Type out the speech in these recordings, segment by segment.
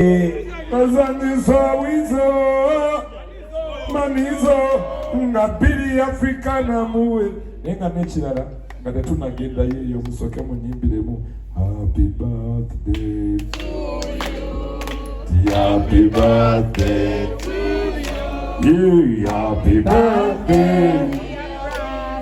Bazanyisa Weasel Manizo nga bbiri Afrika namuwe, naye nga n'ekirala nga tetunagendayo eyo, musoke munyimbiremu happy birthday, happy birthday to you, happy birthday,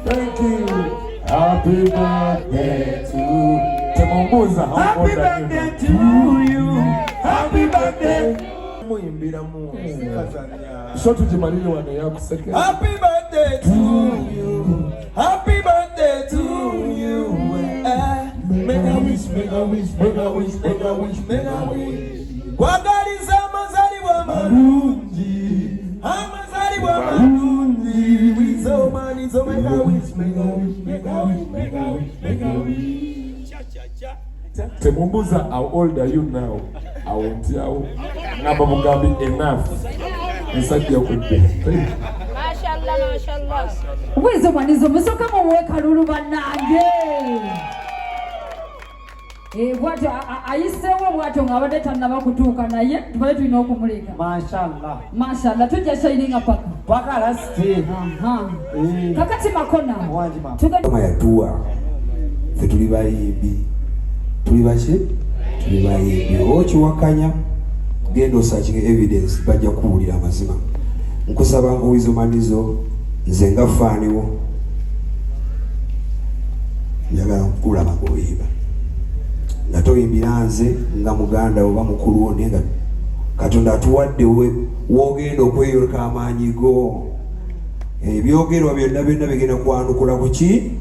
thank you, happy birthday to temumbuuza. Happy birthday to you. Happy birthday. Muyimbiramu kazanya. So tugimalire wano eyakusekera. Happy birthday to you. Happy birthday to you. Eh, make a wish, make a wish, make a wish, make a wish, make a wish. Kwagaliza amazaalibwa amalungi. Amazaalibwa amalungi. Weasel Manizo, make a wish, make a wish, make a wish, make a wish, make a wish. Temumbuuza how old are you now. Awo ntyawo ngamba bugambi enough ensajja kudde. Mashallah, mashallah. Weasel Manizo, musooke muwe kalulu bannange. Eh, bwatyo ayiseewo bwatyo ng'abadde tannaba kutuuka, naye tubadde tulina okumuleka. Mashallah. Mashallah, tujja shininga paka. Paka last. Aha. Eh. Kakati Makona. Wangi mama. Tugenda. Mukama yatuwa, ffe tuli bayimbi, tuli baki? Tuli bayimbi. Oba okiwakanya, genda osearchinga evidence, bajja kukuwulira amazima. Nkusaba nga Weasel Manizo, nze nga fan wo, njagala nkulaba ng'oyimba, nga toyimbira nze nga muganda oba mukulu wo, naye nga Katonda atuwadde w'ogenda okweyoleka amaanyi go. Ebyogerwa byonna byonna bigenda kwanukula ku ki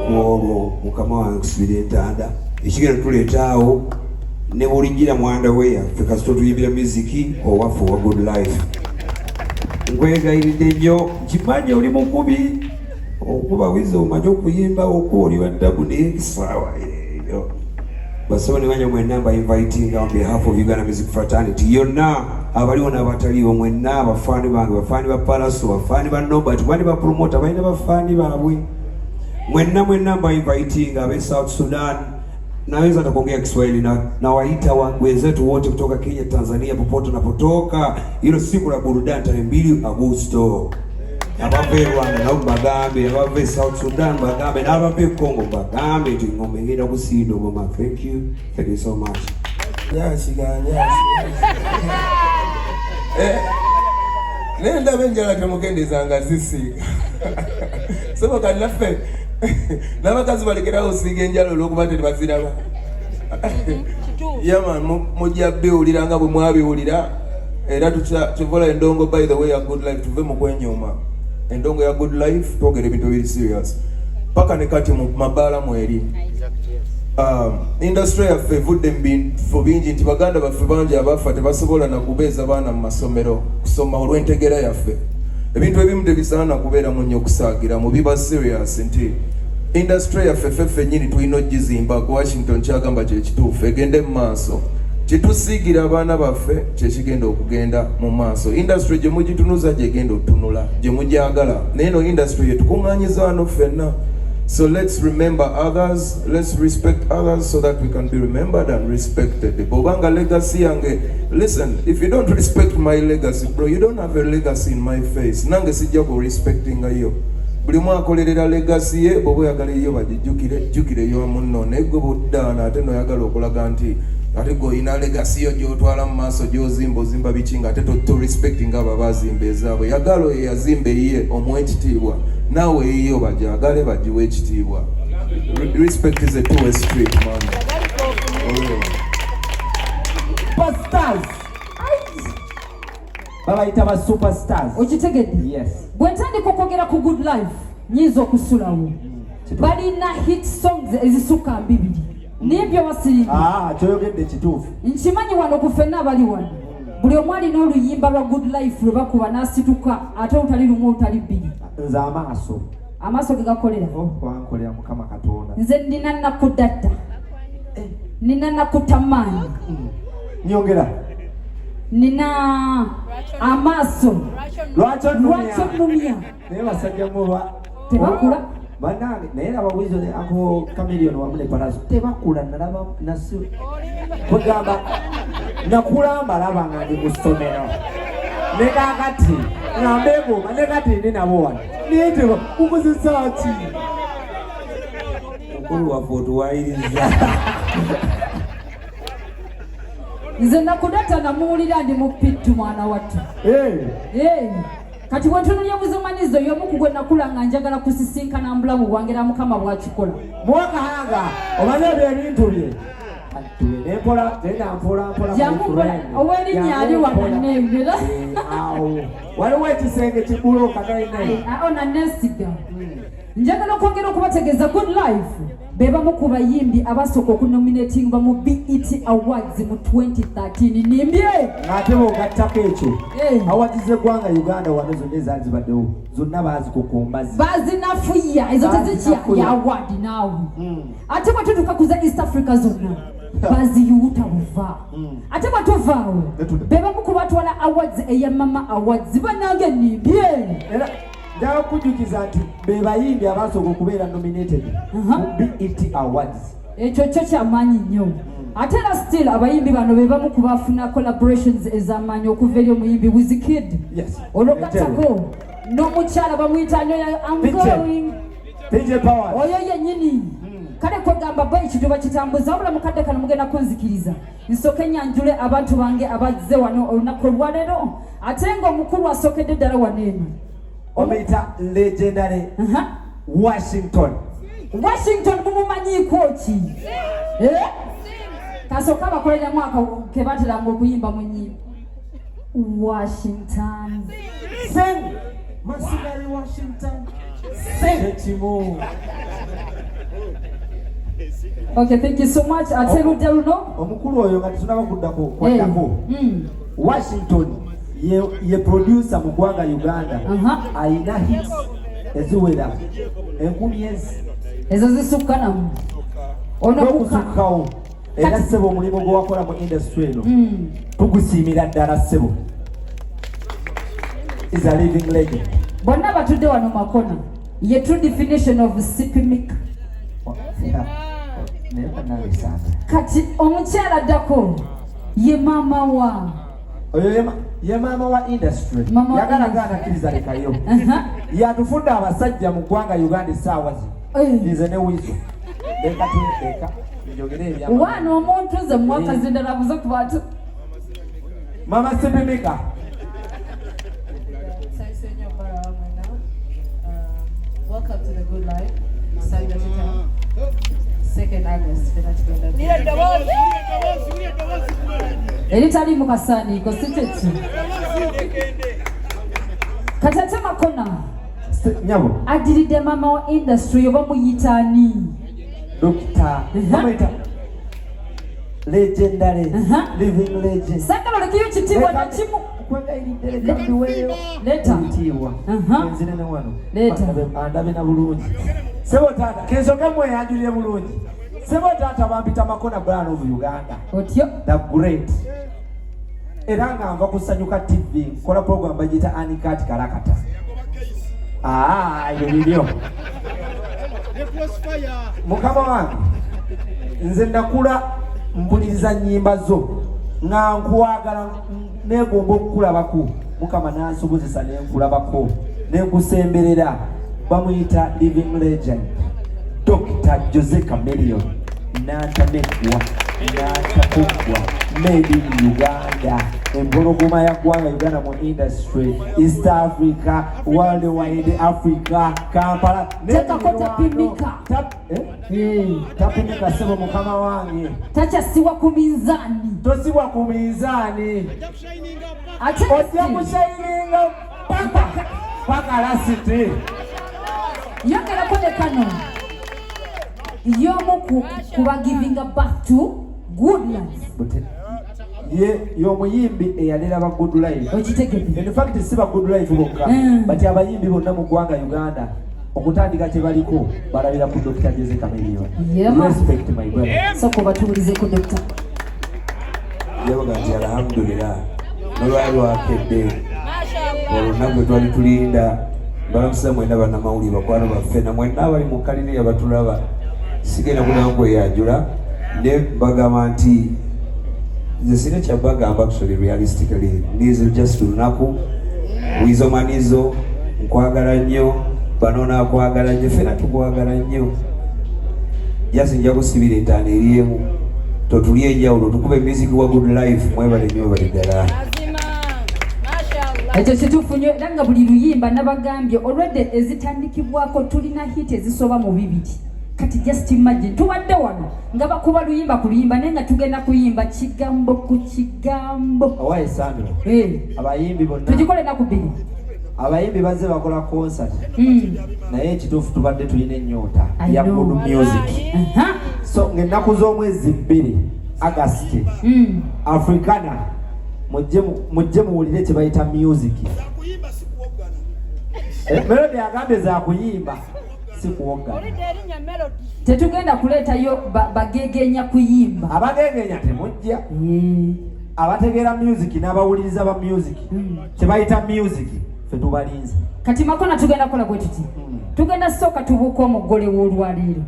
olwo. Mukama wange, kusibira entanda ekigenda tuleeta awo ne bulijjira mwanda we yaffe, kasita otuyimbira muziki owaffe owa Good Life. Nkwegayiridde nnyo, nkimanyi oli mukubi okuba Weasel, omanyi okuyimba, okuba oli waddabu, naye esaawa eyo basobo ne banya mwenna mba inviting on behalf of Uganda Music Fraternity yonna, abaliwo n'abataliwo mwenna, abafaani bange, bafaani ba Palaso, bafaani ba Nobert, bani ba promoter balina bafaani baabwe, mwenna mwenna mba inviting. Abe South Sudan naweza hata kuongea Kiswahili na nawaita wenzetu wote kutoka Kenya, Tanzania, popote unapotoka, hilo siku la burudani tarehe 2 Agosto. Abava e Rwanda nabo bagambe, abava e South Sudan bagambe, n'abava e Congo bagambe nti ngoma egenda kusinda oboma. Thank you, thank you so much. Nyasiga nyasi. Eh, naye ndaba enjala temukendezanga zisiiga soboka naffe n'abakazi balekerawo osiiga enjala olw'okuba tetebaziraba. Yama mujja biwulira nga bwe mwabiwulira era tuvola endongo. By the way, ya Good Life, tuve mu kwenyuma. Endongo ya Good Life twogera ebintu ebiri serious paka ne kati mu mabaala mweri. Industry yaffe evudde mu bifo bingi nti baganda baffe bangi abafa tebasobola na kubeeza baana mu masomero kusoma olw'entegera yaffe. Ebintu ebimu tebisaana kubeeramu nnyo kusaagiramu, biba serious nti industry yaffe ffe ffennyini tulina ogizimba. Ku Washington kyagamba kyekituufu, egende mu maaso. Kyetusiigira abaana baffe kyekigenda okugenda mu maaso. Industry gye mugitunuza gyegenda otunula gye mugyagala, naye no industry yetukuŋŋanyiza wano ffenna. So let's remember others, let's respect others so that we can be remembered and respected. Bw'obanga legacy yange, listen, if you don't respect my legacy, bro, you don't have a legacy in my face. Nange sijja ku respectinga yo. Buli omu akolerera legacy ye. Bw'oba oyagala eyo bagijjukire, jjukire eyo munno. Naye gwe bw'oddaana ate noyagala okulaga nti ate gwe olina legacy yo gy'otwala mu maaso, gy'ozimba, ozimba biki nga ate to respecting abo abazimba ezaabwe? Yagala oyo yazimba eyiye, omuwe ekitiibwa, naawe eyiyo bagyagale, bagiwe ekitiibwa. Respect is a two-way street, man. For real. Superstars babayita ba superstars. Okitegedde? Yes. Bwe ntandika okwogera ku Good Life nyinza okusulawo. Balina hit songs ezisukka mbibiri nimbyo basirimbi. Ah, kyoyogedde kituufu. Nkimanyi wano ku ffenna abali wano buli omu alina oluyimba lwa Good Life lwe bakuba n'asituka, ate olutali lumu, olutali bbiri. Nze amaaso. Amaaso ge gakolera. Oh, wankolera Mukama Katonda. Nze nina nakudadda, nina nakutamaanyi. Nyongera. Nina amaaso. Lwaki Lwaki onumya? Onumya. Naye basajja muba Tebakula. Bannange, naye laba Weasel ne Uncle Chameleone wamu ne Palaso tebakula. Nalaba nasi kwegamba. Nakula mbalaba nga ndi mu ssomero ne kaakati nga mbeegomba ne kati ndi nabo wano naye teba mukozesa ki? Mukulu waffe otuwayiriza. Nze nakudata namuwulira ndi mu pittu mwana wattu. Eh. Kati bwentunulya buzumanizo y'omu ku gwe nakula nga njagala kusisinkana mbulamu bwange era Mukama bw'akikola. Mwakahanga omanyi ebyo ebintu bye tugende mpola genda mpola mpola. Jangu mpola, ow'erinnya ali wano nneebera. Awo waliwo ekisenge kiguloka naine. Awo nanesiga. Njagala okwongera okubategeeza Good Life be bamu ku bayimbi abasooka okunominatingibwa mu BET Awards mu 2013. Nimbye! Ng'ate bw'ogattako ekyo, Eh. awards z'eggwanga Uganda wano zonna ezaali zibaddewo zonna baazikukumbazi. Bazinafuya ezo tezikya Bazinafuya. ya award naawe. Ate bwe tutuuka ku za East Africa zonna baziyuuta buva. Ate bwe tuvaawo be bamu ku batwala awards eya Mama Awards. Bannange nimbye! Era njagala okujjukiza nti be bayimbi abasooka okubeera nominated mu BET Awards. Ekyo kyo kyamaanyi nnyo. Ate era still abayimbi bano be bamu ku bafuna collaborations ez'amaanyi okuva eri omuyimbi Wizkid. Yes. Olwogattako n'omukyala bamuyita nnyo ya I'm PJ. going. PJ Powers. Oyo yennyini. Kale kwegamba bo ekintu bakitambuza wabula mukadde kano mugenda kunzikiriza. Nsooke nyanjule abantu bange abazze wano olunaku olwaleero ate ng'omukulu asookedde ddala wano eno. Bamuyita legendary Washington. Washington mumumanyiiko ki? Eh? Kasooka abakoleramu ako ke bateranga okuyimba mu nnyimba. Washington. Sing! Masigari Washington. Sing! Ekimu. Okay, thank you so much. Ate ludda luno. Omukulu oyo nga tetunaba kuddako kwaddako. Mm. Washington ye producer mu ggwanga Uganda. Ayina hits eziwera enkumi ezi. Ezo zisukka namu. Ono N'okusukkawo. Era ssebo omulimu gwe wakola mu industry eno tugusiimira ddala ssebo. Is a living legend. Bonna batudde wano makona. Ye true definition of sipimika. Naye bannange saaka. Kati omukyala addako ye maama wa Oyo ye maama wa industry. Maama wa Yagala industry. gaana kkiriza lekayo. Yatufudde abasajja mu ggwanga Uganda essaawa zino. Nze ne Weasel. Leka leka njogere ebyama. Waano omuntu nze mwaka zindala buze ku bantu. Mama Sipimika. Welcome to the Good Life. Sanja Chita. 2nd August. Eritali mu kasaaniiko si kyekyo. Kati ate Makona. Nyabo. Addiridde maama wa industry oba muyita ani? Dokita. Bamuyita legendary living legend. Saagala olekeyo kitiibwa na kimu. Kwegayiridde leka mbiweeyo. Leeta. Ebitiibwa. Enzire ne wano. Leeta. Andabe na bulungi. Ssebo taata, kensooke mweyanjulire bulungi. Ssebo taata bampita Makona Brian of Uganda. Otyo. The great. Era nga nva ku Sanyuka TV nkola program bagiyita Anikat Kalakata. Ebyo bibyo. Mukama wange, nze nakula mpuliriza nnyimba zo nga nkwagala neegomba okukulabako. Mukama n'ansobozesa ne nkulabako ne nkusemberera. Bamuyita living legend Dr. Jose Chameleone Nantamegwa Nantakuggwa made in Uganda, empologoma ya ggwanga Uganda mu industry, East Africa, worldwide Africa, Kampala. Tekako tapimika. Tapimika ssebo mukama wange. Takyasibwa ku minzaani. Tosibwa ku minzaani. Ate ojja kushayininga paka paka lasiti. Yongerako ne kano. Y'omu ku ba giving back to Good Life. Ye y'omuyimbi eyalera ba Good Life. Okitegedde. In fact si ba Good Life bokka, but abayimbi bonna mu ggwanga Uganda okutandika kye baliko balabira ku Dr. Jose Chameleone. Yeah, man. Respect my brother. Sooka obatuwulizeko Dr. Yabaga nti alhamdulillah nolwali lwakedde olunaku lwe twali tulinda. Balamusa mwenna bannamawulire bakwano baffe na mwenna abali mu kalina batulaba. Sigenda kuddamu kweyanjula ne mbagamba nti Nze sirina kyabagamba actually realistically nizo just lunaku Weasel Manizo nkwagala nnyo bano nakwagala nnyo ffena tukwagala nnyo just nja kusibira entaano eri emu totuli enjawulo tukube music wa good life mwebale nnyo mwebale ddala. Ekyo kituufu nnyo era nga buli luyimba nabagambye already ezitandikibwako tulina hit ezisoba mu 2. Kati just imagine tubadde wano nga bakuba luyimba ku luyimba naye nga tugenda kuyimba kigambo ku kigambo. Owaye Sandra, abayimbi bonna tugikole ennaku 2. Abayimbi bazze bakola concert. Naye ekituufu tubadde tulina ennyonta I ya know. good music. So ng'ennaku z'omwezi 2 August, Africana mujje muwulire kye bayita music. Melody agambye za kuyimba si kuwoggana. Tetugenda kuleetayo bagegenya kuyimba. Abagegenya temujja. Abategeera music n'abawuliriza ba music kye bayita music ffe tubalinze. Kati Makona tugenda kukola bwe tuti. Tugenda sooka tubuuke omugole w'olwaleero.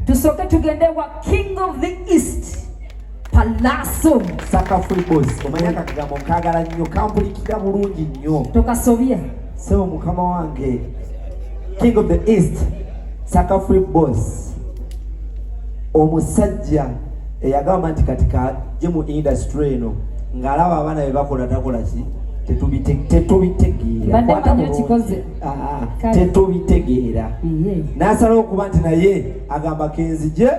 Tusooke tugende wa King of the East Pallaso. Saka Free Boss, omanya akagambo nkaagala nnyo, kampulikira bulungi nnyo. Tokasobya. Sebo mukama wange King of the East Saka Free Boss, omusajja eyagamba nti kati kajje mu industry eno ng'alaba abaana be bakola takola ki tetubitegeera. Mbadde Kwata mmanyi bulungi. okikoze. Kale. Tetubitegeera. N'asalawo okuba nti naye agamba kenzije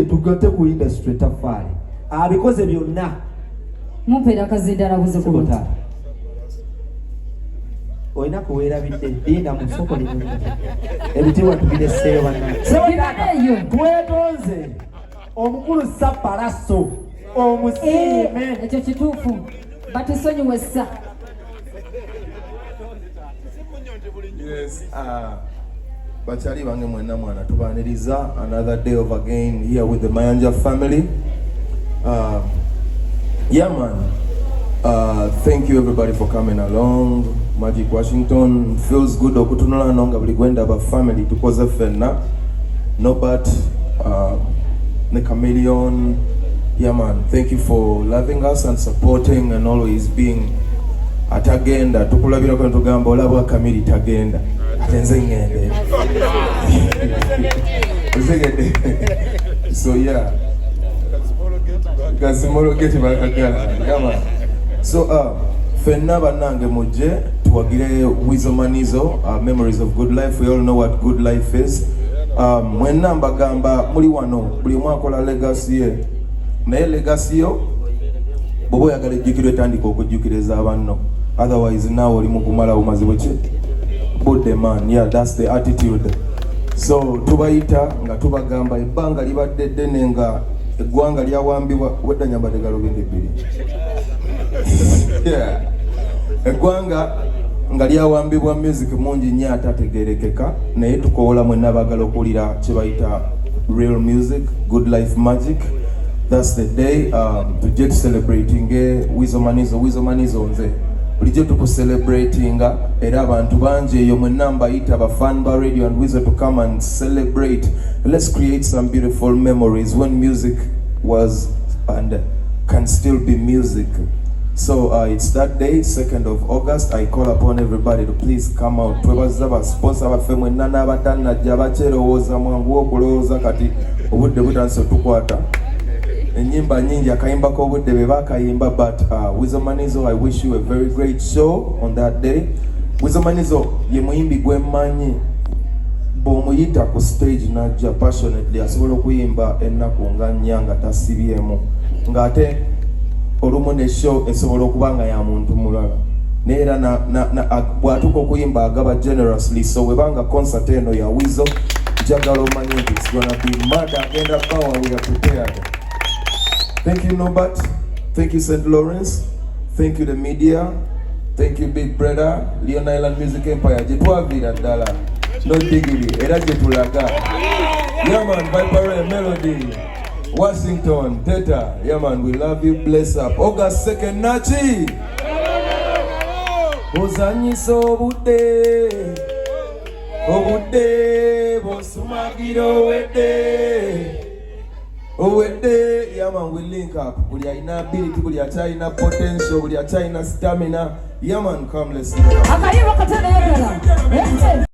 tugatte ku industry tafaali abikoze byonna. Mumpeera akazinda buze ku luti. Olina kuweerabidde linda mu ssoko lino ebitiibwa tubireseeyo bannange. Bibaneeyo. Twetonze omukulu Sapalaso omusiime. Ekyo kituufu batusonyiwe ssa. Yes, bakyali bange mwenna mwana tubaniriza another day of again here with the Mayanja family. Yeah man, thank you everybody for coming along. Magic Washington feels good okutunula no nga buli gwenda ba family tukoze ffenna. Norbert, ne Chameleon, yeah man, thank you for loving us and supporting and always being atagenda tukulabirako netugamba olaba Kamili tagenda ate nze ŋŋende. Ozegedde. So yeah, Gasimolo gate bakagala. Yeah man. So ffenna bannange mujje tuwagire Weasel Manizo, memories of good life. We all know what good life is. Mwenna mbagamba muli wano buli omu akola legacy ye, naye legacy yo bw'oba oyagala ejjukirwa etandika okujjukiriza banno, otherwise naawe oli mu kumala bumazi buki budde man. Yeah, that's the attitude. So tubayita nga tubagamba ebbanga libadde ddene nga eggwanga lyawambibwa wedda nyambadde galubindi 2. Yeah. Eggwanga nga lyawambibwa music mungi nnyo atategeerekeka, naye tukoola mwenna abaagala okuwulira kye bayita real music, good life magic. That's the day tujje tucelebratinge Weasel Manizo. Weasel Manizo nze bulijjo tukucelebratinga era abantu bangi eyo mwenna mbayita bafan ba Radio and Weasel to come and celebrate. Let's create some beautiful memories when music was and can still be music. So it's that day, 2nd of August. I call upon everybody to please come out. Twebaza ba sponsor baffe mwenna n'abatannajja bakyerowooza mwangu okulowooza kati obudde butandise otukwata. Ennyimba nnyingi akayimba k'obudde be bakayimba, but Weasel Manizo, I wish you a very great show on that day. Weasel Manizo ye muyimbi gwe mmanyi bw'omuyita ku stage n'ajja passionately asobola okuyimba ennaku nga 4 nga tasibyemu, ng'ate olumu ne show esobola okuba nga ya muntu mulala, naye era bw'atuuka okuyimba agaba generously. So bwebanga concert eno ya Weasel, njagala omanye nti it's gonna be mad. Agenda power, we are prepared. Thank you Norbert, thank you St. Lawrence, thank you the media, thank you big brother Leon Island Music Empire gye twaviira ddala no digiri era gye tulaga. Yeah man, Viper Ray, Melody, Washington, Teta, yeah man, we love you, bless up. August 2nd, Nachi! Ozanyisa obudde, obudde, bw'osumagira owedde. Owedde, yeah man, we link up. Buli alina ability, buli akyalina potential, buli akyalina stamina. Yeah man, come, let's link up. Akayimba katera.